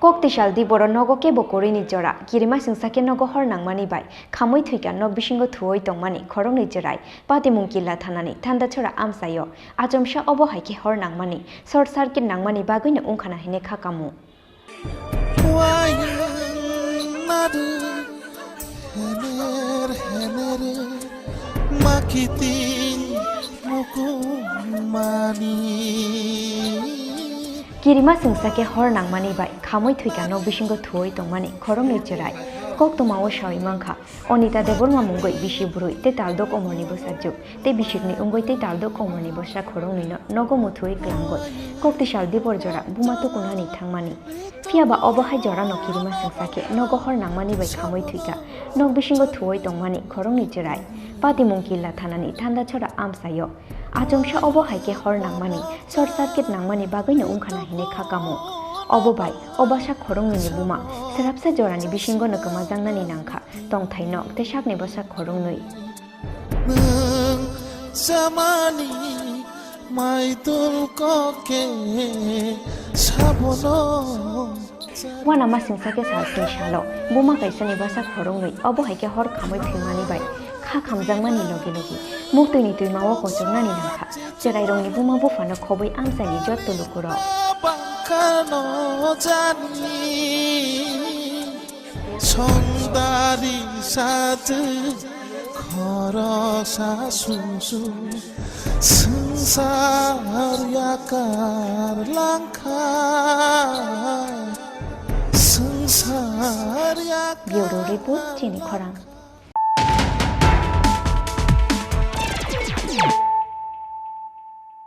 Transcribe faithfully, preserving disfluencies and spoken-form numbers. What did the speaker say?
Kok tisal diboro nogo kebo kwrwini jora, kirima singsa khe nogo hor nangmani bai khamwi thwikha nok bisingo thuwi tongmani khoroknwi chwrai. Patimung Killa thanani Thandachola amchaio achomsa obo hai khe hor nangmani, short circuit nangmani bagwino wngkhana hinwi kha kamung. Wayang nadu hener hener makiting mukung mani. Kirima singsa khe hor nangmani bai khamwi thwikha nok bisingo thuwi tongmani khoroknwi chwrai. Koktwmao sawi mankha, Anita Debbarma mungwi bisi bwrwi tei taldok umorni bwsajwk tei bisikni wngwi tei taldok umorni bwsa khoroknwino nogo muthwi klangwi kok tisal dibor jora buma tukunani thangmani. Phiya ba obo hai jorano kirima singsa khe nogo hor nangmani bai khamwi thwikha, nok bisingo thuwi tongmani khoroknwi chwrai. Patimung Killa thanani Thandachola amchaio achomsa obo hai khe hor nangmani, short circuit nangmani bagwino wngkhana hinwi kha kamung. Obo bai o bwsa khoroknwini buma swrapsa jorani bisingono kwmajaknani nangkha tongthai nok tei sakni bwsa khoroknwi. Nwng chamani maidul kok khe sabono. Uanama singsa khe sal sni salo buma kaisani bwsa khoroknwi obo hai khe hor khamwi thwimani bai kha khamjakmani logi logi muktwini twimao kochoknani nangkha. Chwrairokni buma buphano khobwi amchaini jotto lukurok. Bangkhano jani songdari sajwk khoroksa sumsum swngchar yakar langkha swngchar yakar. Bureau Report, Chini Khorang.